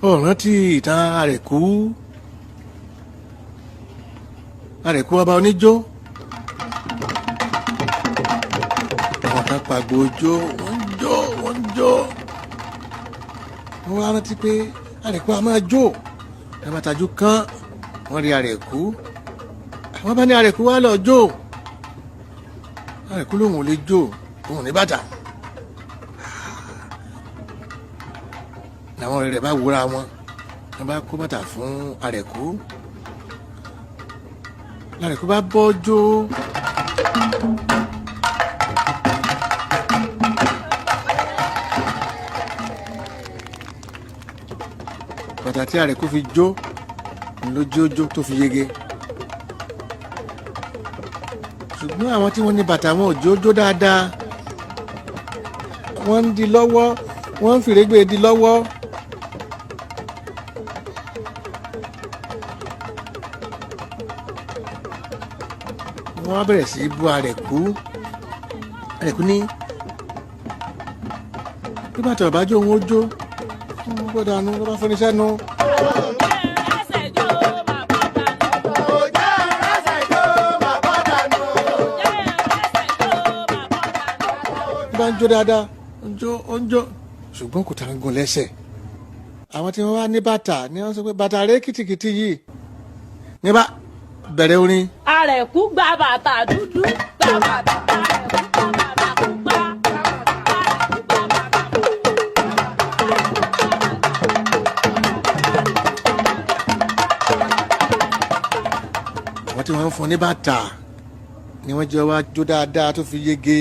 Ọ̀ràn tí ìtàn Àrẹ̀kú, Àrẹ̀kú ọba oníjó. Àwọn kan pàgbó jó, wọ́n ń jó, wọ́n ń jó. Wọ́n wá rántí pé Àrẹ̀kú a máa jó. Ẹ bá tajú kán, wọ́n rí Àrẹ̀kú. Àwọn bá ní Àrẹ̀kú wá lọ jó. Àrẹ̀kú lòun ò lè jó, òun ní bàtà. Làwọn ọ̀rẹ́ rẹ̀ bá wúra wọn, wọ́n bá kó bàtà fún Àrẹ̀kú. Làrẹ̀kú bá bọ́ jó. Bàtà tí Àrẹ̀kú fi jó ló jó jó tó fi yege, ṣùgbọ́n àwọn tí wọ́n ní bàtà wọn ò jó jó dáadáa. Wọ́n ń di lọ́wọ́, wọ́n ń fìrégbè di lọ́wọ́. Wọ́n á bẹ̀rẹ̀ sí í bú Àrẹ̀kú. Àrẹ̀kú ní bí bàtà ọ̀bá jó, òun ó jó. Wọ́n gbọ́dọ̀ àánú ló bá fọ́ni sẹ́nu. Bí bá ń jó dáadáa, ó ń jó, ó ń jó, ṣùgbọ́n kò tá ń gun lẹ́sẹ̀. Àwọn tí wọ́n wá ní bàtà ni wọ́n sọ pé bàtà rẹ̀ kìtìkìtì yìí ní bá bẹ̀rẹ̀ orin. Àrẹ̀kú gba bàtà dúdú, gba bàtà. Àrẹ̀kú gba bàtà pupa. Àrẹ̀kú gba bàtà pupa. Àwọn tí wọ́n ń fún ní bàtà ni wọ́n jẹ́ wá jó dáadáa tó fi yege.